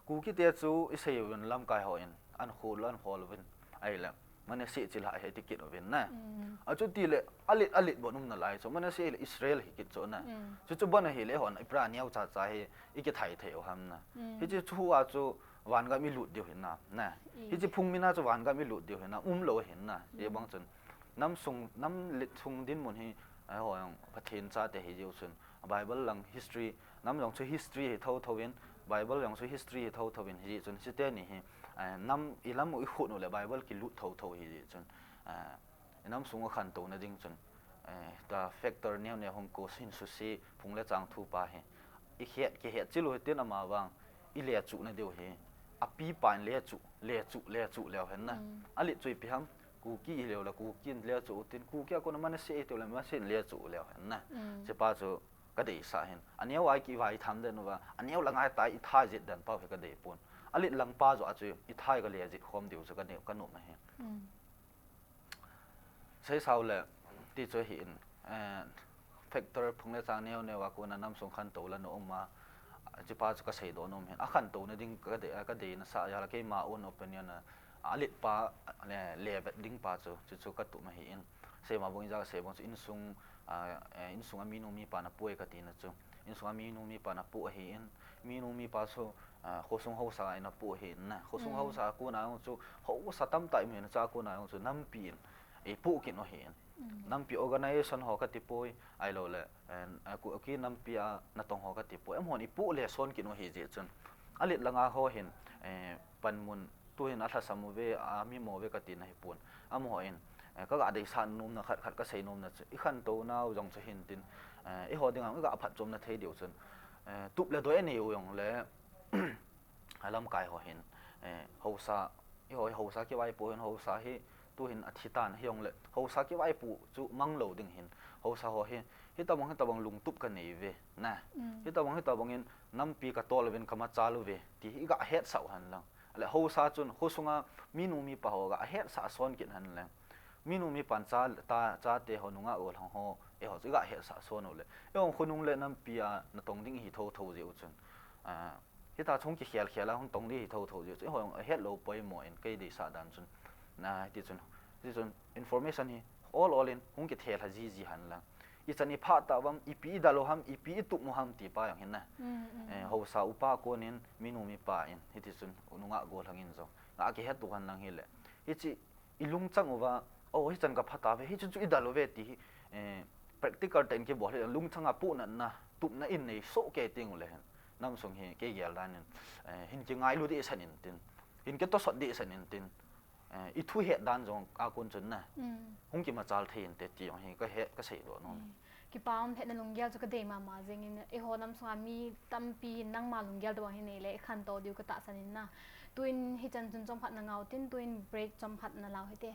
Kuki te chu i sei uvin lamkai ho in, an khol, an khol uvin. Ahile, Manasseh chilhah hi ti kit uvin na. Mm. Achuti le, a let, a let bon um na lai chu, Manasseh le Israel hi kit chu na. Mm. Chu chu bon ahile, hon, i pra neo cha cha hi, i kithai thei u ham na. Mm. Hiche chu a chu, van gam i lut diu hin na, na. I. Hiche phung min a chu van gam i lut diu hin na, um lou hin na. Mm. Hibang chun, nam sung, nam letsung dinmun hi, eh, ho jong Pathen chate hi jeh u chun, Bible lang history, nam jong chu history hi thotho in, Bible jong chu history hi thotho in, hi jeh chun, chuteni hi, eh, nam i lam u i khut u le Bible kilut thotho hi jeh chun, eh, i nam sung u khantouna ding chun, eh, ta factor neo neo hung ko sin su si, phung le chang thu pa hi. I het, kihet chil u hitin ama vang, i lechuhna diu hi. A pi pa in lechuh, lechuh, lechuh leu hen na. Mm. A let chu ipi ham, Kuki hi leu le Kuki in lechuh u tin, Kuki a kon a Manasseh i tiu le Manasseh in lechuh leu hen na. Mm. Chepa chu ka deisah hin. A neo a i kivai tham den uva, a neo lang a i tai i thai jet den pau hi ka dei pon. A let lang pa joh a chu i thai ka le jet khom diu chu ka neo, ka nom ahi. Mm. Seisau le, ti chu hi in, eh, factor phung le chang neo neo a kon a nam sung khantou la na um a, chepa chu ka seidoh nom hin. A khantouna ding ka dei, ka deina sa jal a keima own opinion a, a let pa, le, le vet ding pa chu, chu, chu ka tup ahi in. Seima bang i ja ka sei bang chu insung, ah, eh, insung a minu mipa na poi ka tina chu. Insung a minu mipa na po ahi in. Minu mipa chu, ah, khosung haosa in a po ahi in na. Khosung Mm. haosa a kon a jong chu, haosa tamtah i mu na cha kon a jong chu, nampi in, i po kin u ahi in. Mm. Nampi organization ho ka ti poi, ahilou le, eh, a ku-, a ki nampi a natong ho ka ti poi. Amaho in i po le son kin u ahi jeh chun. A let lang a ho hin, eh, panmun, tu hin a lhasam uve, a mimo uve ka tina hi pon. Amaho in, eh, ka ga deisah nomna khat khat ka sei nomna chu, i khantou nau jong chu hin tin, eh, eiho ding a i ga phatchomna thei diu chun, eh, tup le doi a nei u jong le, a lamkai ho hin, eh, haosa, eiho hi haosa kivaipo hin haosa hi, tu hin a thi tan hi jong le, haosa kivaipo chu mang lou ding hin, haosa ho hi, hitabang, hitabang lungtup ka nei uve, na. Mm. Hitabang, hitabang in nampi ka tol uvin ka machal uve, ti hi i ga hetsah u hen lang. Ale haosa chun, khosung a minu mipa ho ga hetsah son kin hen lang. Minu mipan cha, ta, chate ho nungah gollhang ho, eiho chu i ga hetsah son u le. Eiho khonung le nampi a natong ding i hi thotho jeh u chun. Ah, hita chung kikhel khel a hung tong ding i hi thotho jeh u chun. Eiho jong a het lou poimo in kei deisah dan chun. Na, hiti chun, hiti chun information hi all all in hung kithelha jiji hen lang. I chan i phah tah uvam, ipi i dal u ham, ipi i tup u ham ti pa jong hin na. Mm, mm. Eh, haosa upa kon in, minu mipa in, hiti chun nungah gollhang in jong. Ga kihet u hen lang hi le. Hichi i lungchang uva, oh, hichan ka phat a ve, hichu chu i dal uve ti hi, eh, practical tah in kibol hi lungchang a pohnatna, tupna in nei soh kei teng u le hen. Nam sung hi kei gel dan in, eh, hin kingailu dehset in tin, hin kitosot dehset in tin, eh, i thu het dan jong a kon chun na. Mm. Hung kimachal thei inte ti jong hi ka he, ka seidoh nom. Mm. Kipa um lheh na lunggel chu ka dei mama jeng in, eiho nam sunga mi tampi nangma lunggel tobang hi nei le i khantou diu ka tahsan in na. Tuin hichan chun chomkhat na ngau tin, tuin break chomkhat na lau hite.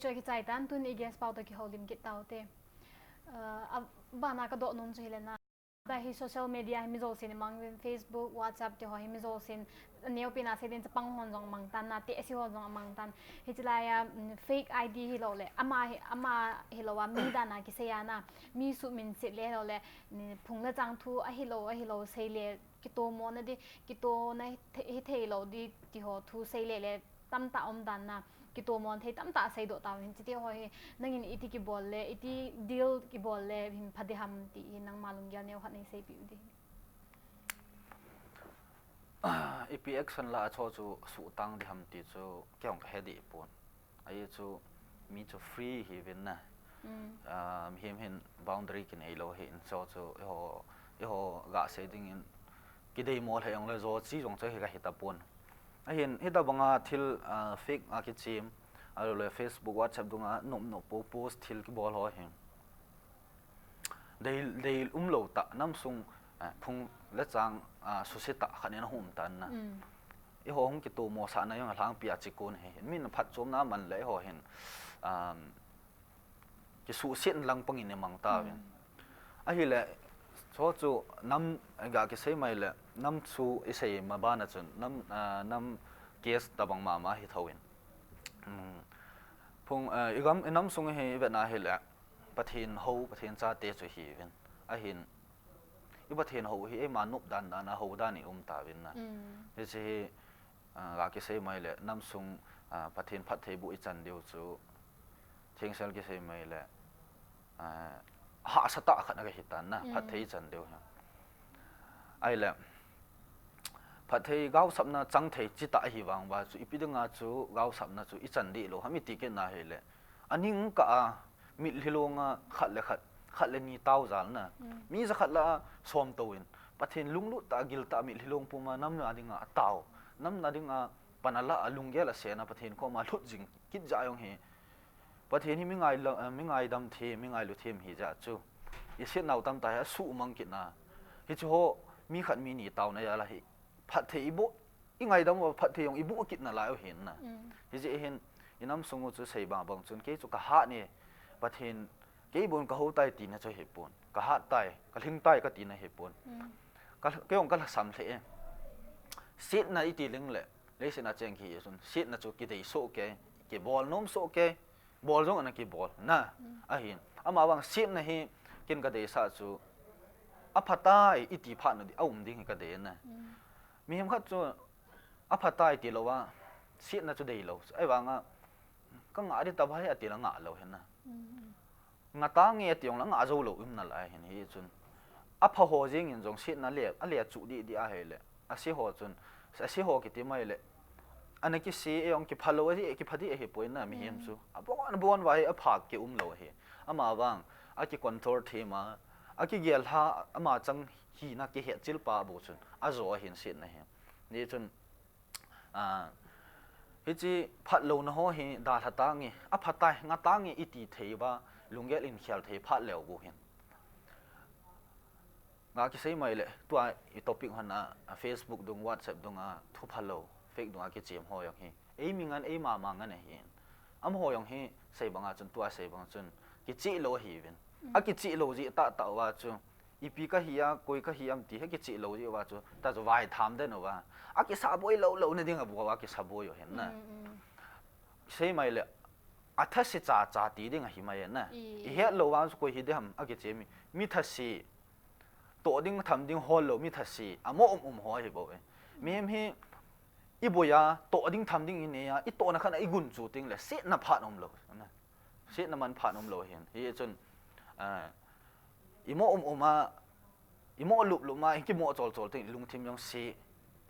Chu kichai tan, tun i guest pau toh kihoulim kit taute. Uh, a, bana kadoh nom chu hile na. Tua hi social media hi mi jousen i mang uvin, Facebook, WhatsApp ti ho hi mi jousen, neopen a seiding chapang hon jong amang tan na, tehse hon jong amang tan. Hiche laiya, mm, fake I D hilou le, ama hi, ama hilou a, mi dan a kisei a na, mi suhminset le hilou le, mm, phung le chang thu ahilou, ahilou sei le, kitomona di, kitona hi thei, hi theilou di, ti ho thu sei le le, tamtah um dan na, kitomon thei tamtah seidoh tauvin, chuti ho hi, nangin iti kibol le, iti deal kibol le, hin pha ding ham ti hi, nangma lunggel neo khat nei seipeh u ding. Ah, ipi action la a chu chu suhtang ding ham ti chu, kei jong kahe deh pon. Ahi chu, mi chu free hiuvin na. Mm. Ah, mihem hin boundary kinei lou hin, chu chu, eiho, eiho ga sei dingin, kideimo lheh jongle jo chi jong chu hi kahi tapon. Ahin, hitabanga thil, ah, fake a kichem, ahilou le Facebook, WhatsApp dunga nop nop po post thil kibol ho hi. Dei, dei umlou tah, namsung, ah, phung le chang, ah, suse tah khat in ahung um tan na. Mm. Eiho hung kitomosahna jong alhangpi a chikon ahi. Min phatchomna man le eiho hin, um, kisuhsetna lang pangin i mang tauvin. Mm. Ahile, chu chu nam, ga kisei mai le, nam chu i sei ma bana chun, nam, ah, nam case tabang mama hi thouvin. Mm. Phung, ah, i gam, i namsung hi i vetna hile, Pathen hou, Pathen chate chu hiuvin. Ahin, i Pathen hou hi eima nop dan dan a hou dan i um tauvin na. Mm. Hiche hi, ah, ga kisei mai le, namsung, ah, Pathen phattheiboh i chan diu chu, thengsel kisei mai le, ah, hahsa tah khat a kahi tan na, mm, phatthei i chan diu hi. Ahile, phatthei gaosapna chang thei chi tah ahi vang uva chu, ipi dinga chu gaosapna chu i chan deh lou ham i ti kit na hile, aning kah a, mitlhi long a khat le khat, khat le ni tao jal na. Mm. Mi jakhat lah a som tou in, Pathen lunglut tah a gil tah a mitlhi long pum a nam na dinga atao, nam na dinga pan ala a lunggel a sena Pathen koma lhut jing kit jeh jong hi. Pathen hi mi ngai lo, eh, mi ngaidam them, mi ngailu them hi jeh chu. I setnau tamtah hi asuhmang kit na. Hichu ho, mi khat mi ni taona jal a hi. Phatthei i boh, i ngaidam uva phatthei jong i boh kit nalai u ahin na. Mm. Hijeh hin, i namsung u chu sei bang bang chun kei chu kahat e, Pathen, kei bon kahou tai tina chu ahipon. Kahat tai, kalhing tai katina ahipon. Mm. Ka, kei jong kalhasam lheh e. Setna i ti leng le, leiset a cheng kihi chun, setna chu kidei soh kei, kibol nom soh kei, bol jong ana kibol na. Mm. Ahin. Ama vang setna hi ken kadeisah chu, aphatai i ti phat na di, aum ding hi kadei na. Mm. Mihem khat chu aphatai ti lou a, setna chu dei lou. Ahivang a, ka ngah ding tabang hi ati le ngah lou ahi na. Mm. Ngah tange ati jong le ngah jou lou um nalai ahin hichun. Apha ho jeng in jong setna le, ale chu dih dih ahile. Ase ho chun, ase ho kiti mai le. Ana kise, e jong kipha lou ahi, kipha dih ahipoi na mihem chu. Mm. Abon, abon uva hi apha kium lou ahi. Ama vang, aki control them a, akigel lha, ama chang hina kihet chil pa bou chun. Ajo ahin setna hi. Hichun, ah, hiche phatlouna ho hi dalha tange, aphatai, ngah tange iti thei uva, lunggel in khel thei phat leu bou hin. Ga kisei mai le, tua i topic hon a, a Facebook dung, WhatsApp dung a, thu phalou, fake dung a kichem ho jong hi. Eimi ngen, eima ma ngen ahin. Amaho jong hi, sei bang a chun, tua sei bang chun, kichih lou ahiuvin. Mm. Akichih lou jeh tah tah uva chu, ipi kahi a, koi kahi ham ti hi kichih lou jeh uva chu, ta chu vaitham den uva. Akisaboi lou lou na ding a bou a kisaboi u ahin na. Mm, mm. Sei mai le, athase cha cha ti ding ahi mai na. I, i het lou vang chu koi hi ding ham akichemi. Mi thase, toh ding tham ding hol lou, mi thase, amo um um ho ahi bou e. Mihem hi, i boi a, toh ding tham ding i nei a, i tohna khat a i gun chu teng le, setna phat um lou. Setna man phat um lou ahin. Hichun, ah, i mo um um a, i mo lup lup ma, i kimo chol chol teng, i lungthim jong se,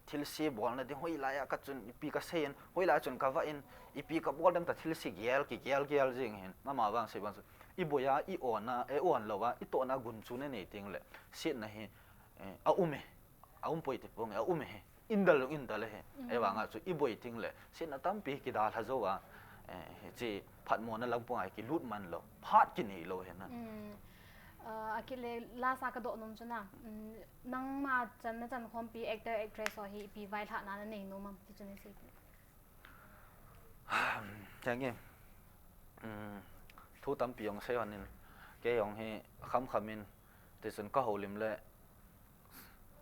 thilse bolna ding, hoilai a ka chun, ipi ka sei in, hoilai a chun ka vah in, ipi ka bol dem ta thilse gel, kigel gel jing hin, ama vang sei vang chu, i boi a, i on a, e on lou a, i tohna gun chu na nei teng le, setna hi, eh, a um e, a um poi ti pong e, a um e, indal jong indal e. Mm. Ahivang a chu i boi teng le, setna tampi kidalha jou a, eh, hiche phatmona lang pang a kilut man lou, phat kinei lou ahi na. Mm. Ah, akile last a ka doh nom chu na, mm, nangma chan na chan khompi actor actress ho hi ipi vailhahna na nei nom am ti chu nei sei. Chang e. Um, thu tampi jong sei hon in, kei jong hi kham kham in, tichun ka houlim le,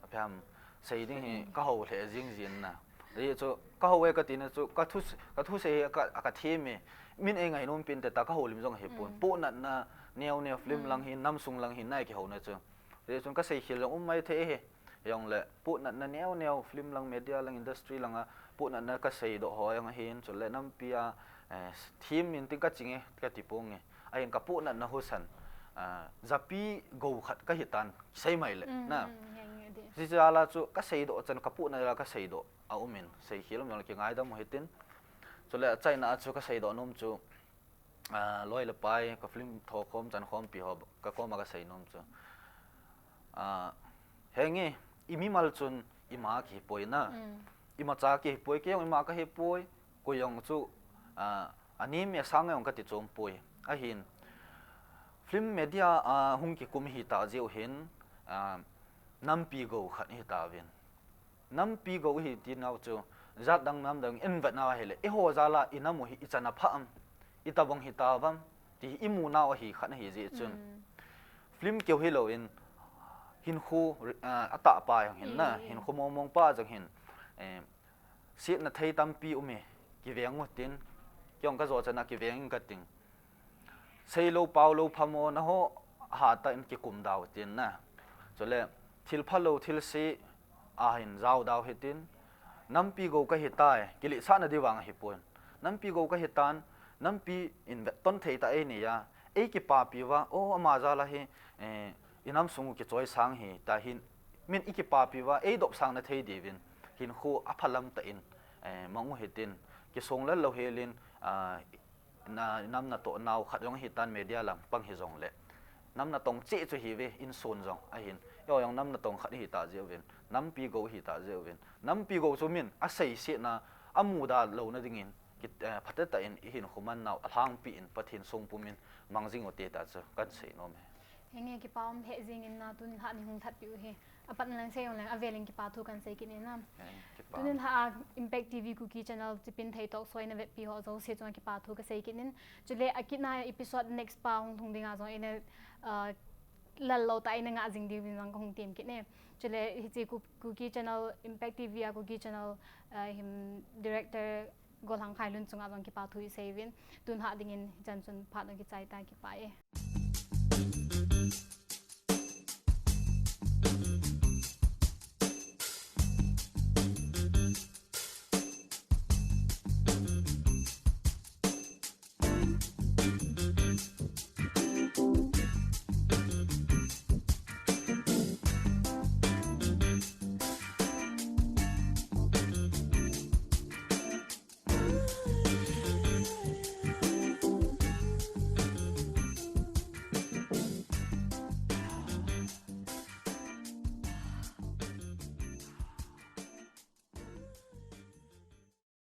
aphiam, sei ding hi ka hou lheh jing jin na. Ri chu ka hou e ka tina chu ka thu, ka thu sei hi ka, ka thim e. Min ei ngainom pin te ta ka houlim jong hi pon. Mm. Pohnatna neo neo film lang hi, nam sung lang hi nai kihouna chu. Ri chun ka sei khel jong um mai thei hi. Jong le pohnatna neo neo film lang, media lang, industry lang a pohnatna ka seidoh ho jong ahin, chule nampi a, eh, thim in tin ka ching e, ka ti pong e. Ahin ka pohnatna husan, ah, japi gou khat ka hitan, sei mai le, mm, na. Mm, nge, nge, di. Jijala chu ka seidoh chan ka pohnatna la ka seidoh a um in, sei khel um jong le kingaidam u hitin. Chule achaina a chu ka seidoh nom chu, ah, loi le pai, ka film tho khom, chan khompi ho, ka koma ka sei nom chu. Ah, henge, i mimal chun ima kihi poi na. Mm. Imacha kihi poi, kei jong ima ka hi poi, koi jong chu, ah, anem e sang e jong ka ti chom poi. Ahin, film media a hung kikum hi ta jeh u hin, ah, nampi gou khat hi ta uvin. Nampi gou hi ti nau chu, jat dang nam dang in vet nau ahile, eiho jala i nam u hi i chan a pha am, i tabang hi ta vam, ti hi i mu nau ahi khat ahi jeh chun. Mm. Film keu hi lo in, hinkhu, ah, a tah pa jong hin na, mm, mm, hinkhu mong mong pa jong hin, eh, sietna thei tampi um e, kiveng u tin, kei jong ka jo chan a kiveng in ka ting. Sei lo, pao lo, phamo na ho, hatah in kikum dau tin na. Chule, thil pha lo, thil se, ahin jao dau hitin, nampi gou ka hi tai, kilehsahna di vang ahi pon. Nampi gou ka hi tan, nampi in vetton thei ta ei nei a, ei kipapi uva, o ama jala hi, eh, i nam sung u kichoi sang hi, ta hin, min i kipapi uva, ei dopsang na thei diuvin, hinkhu a pha lam tah in, eh, mang u hitin, kisong lal lo helin, ah, na, nam natong nau khat jong hi tan media lang pang hi jong le. Nam natong cheh chu hi ve, insun jong ahin. Eiho jong nam natong khat hi ta jeh uvin. Nampi gou hi ta jeh uvin. Nampi gou chu min a sei sietna, a muda lo na ding in, ki, eh, phatah tah in i hinkho man nau a lhangpi in Pathen song pum in mang jing u te ta chu kan sei nom e. Henge kipa um lheh jing in na tun lha ni hung thatpi u hi. Apat na lang sei jong leng, avel in kipa thu kan sei kit in na. Eh, kipa. Tunin lha a Impact T V Kuki Channel chipin thei talk show na vetpi ho jouse chunga kipa thu ka sei kit in. Chule akit na episode next pa hung thung ding a jong ina, uh, lal lo ta ina nga jing ding jong ka hung tem kit e. Chule hiche Ku-, Kuki Channel, Impact T V a Kuki Channel, uh, him director Golhang Khailun chunga jong kipa thu i sei uvin. Tun lha ding in hichan chun phat u kichai ta, kipa e.